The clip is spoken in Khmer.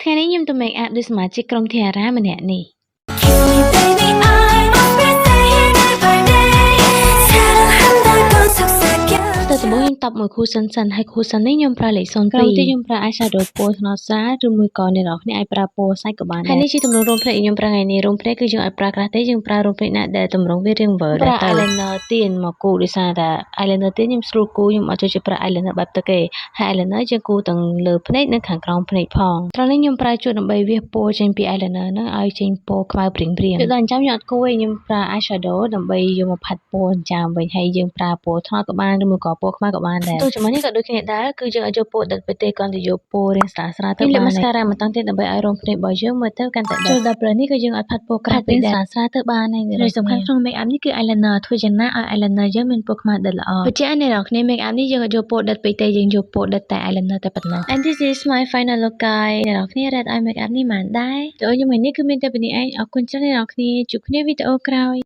ថ្ងៃនេះខ្ញុំទៅ make up ដូចសមាជិកក្រុម T-ara ម្នាក់នេះ Kill me, baby, I must be saying every day 사랑한다고 속삭여. ទៅដំបូងខ្ញុំតប់មួយ cushion សិនហើយ cushion នេះខ្ញុំប្រើលេខ02ក្រោយទៀតខ្ញុំប្រើ eyeshadow ពណ៌ត្នោតស្រាលឬមួយក៏អ្នកនរគ្នាអាចប្រើពណ៌សាច់ក៏បានដែរហើយនេះជាទម្រង់រោមភ្នែកខ្ញុំប្រើថ្ងៃនេះរោមភ្នែកគឺយើងអត់ប្រើក្រាស់ទេយើងប្រើរោមភ្នែកណាដែលទម្រង់វារាងវិលប្រើ eyeliner ទៀនមកគូដោយសារតែ eyeliner ទៀនខ្ញុំស្រួលគូខ្ញុំអត់ចូលចិត្តប្រើ eyeliner បែបទឹកទេហើយ eyeliner យើងគូទាំងលើភ្នែកនិងខាងក្រោមភ្នែកផងត្រង់នេះខ្ញុំប្រើជក់ដើម្បីវាស់ពណ៌ចេញពី eyeliner ហ្នឹងឲ្យចេញពណ៌ខ្មៅព្រៀងៗដល់អញ្ចឹងខ្ញុំអត់គូទេខ្ញុំប្រើ eyeshadow ដើម្បីយកមកផាត់ពណ៌អញ្ចាំវិញហើយយើងប្រើពណ៌ត្នោតក៏បានឬមួយក៏ពណ៌ខ្មៅក៏បានដែរទោះចំណុចនេះក៏ដូចគ្នាដែរគឺយើងអត់យកពណ៌ដិតពេកទេគ្រាន់តែយកពណ៌រាងស្រាលស្រាលទៅបាន mascara មកតង់ទៀតដើម្បីឲ្យរោមភ្នែករបស់យើងមើលទៅកាន់តែដិតចូលដល់ brush នេះក៏យើងអត់ផាត់ពណ៌ក្រាស់ពេកដែរស្រាលស្រាលទៅបានហើយសំខាន់ក្នុង make up នេះគឺ eyeliner ធ្វើយ៉ាងណាឲ្យ eyeliner យើងមានពណ៌ខ្មៅដិតល្អបញ្ជាក់ឲ្យអ្នកនរគ្នា make up នេះយើងអត់យកពណ៌ដិតពេកទេយើងយកពណ៌ដិតតែ eyeliner តែប៉ុណ្ណោះ And this is my final look, guys. អ្នកនរគ្នា rate ឲ្យ make up នេះបានដែរចូលខ្ញុំថ្ងៃនេះគឺមានតែប៉ុណ្ណេះឯងអរគុណច្រើនអ្នកនរគ្នាជួបគ្នាវីដេអូក្រោយ។